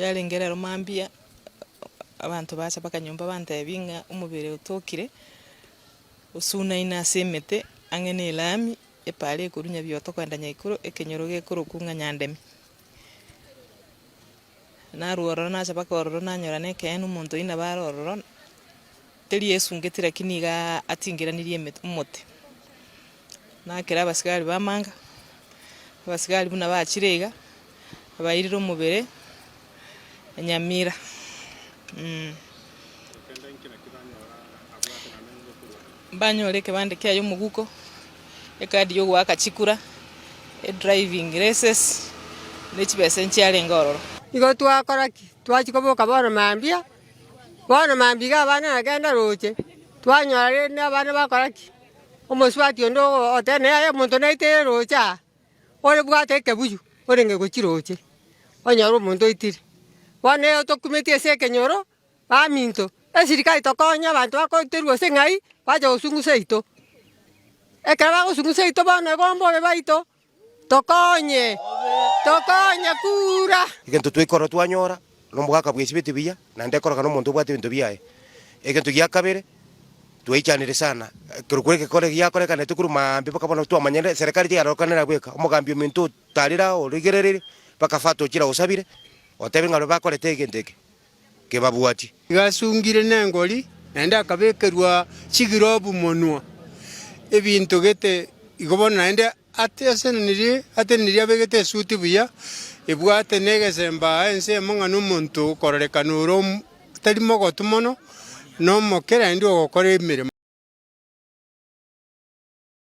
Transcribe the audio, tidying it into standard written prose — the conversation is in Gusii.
Yarenge rero mambia, abanto bacha mpaka nyomba bantebia ng'a omobere otokire, osunaine ase emete ang'e na elami, epaara ekorwa Nyabioto kogenda Nyaikuro, ekenyoro gekorokwa ng'a Nyandemi. Narwa ororo nacha mpaka ororo nanyora na ekeene omonto oyio nabo are ororo, teri esungeti lakini igaa atingeranirie emete omote. Nakera abasigari b'amanga, abasigari buna bachire iga, bairire omobere Nyamira. Mbanyore ekebande kiaye omoguko, ekadi ya ogoaka chikura, edriving license, ne chibesa nchiarenge ororo. Igo twakora ki? Twachia koboka bono mambia, bono mambia iga abana nagenda roche, twanyora rende abana bakora ki? Omosubati onde ogoteba yaya omonto naiteire roche aa, orebwate ekebuyu orenge gochia roche, onyore omonto oitire. Bono eye tokumetie ase ekenyoro, baminto, esirikari tokonye abanto bakoiterwa ase ng'ai, bache gosungusa seito. Ekero bagosungusa seito bono igo mbobe baito, tokonye, tokonye kura. Egento twaikora twanyora, na omogaka bwesibeti buya, naende ekoroka na omonto obwate ebinto biaye. Egento gia kabere, twaichanire sana, ekero kwa egekore giakorekanete korwa maambia mpaka bono twamanyire eserekari tiyarokanera bweka, omogambi ominto otarire ao origerereire, mpaka fata ochire osabire, otebire ng'a baria bakorete egento eke. kebabwatie. Igo asungire nengori, naende akabekerwa chigirobu monwa, ebinto gete igo bono naende atesenenirie atenenirie abegete esuti buya, ebwate na egesemba aa ensemo ng'a nomonto okororekana ore tari mogotu mono, na omoke naende ogokora emeremo.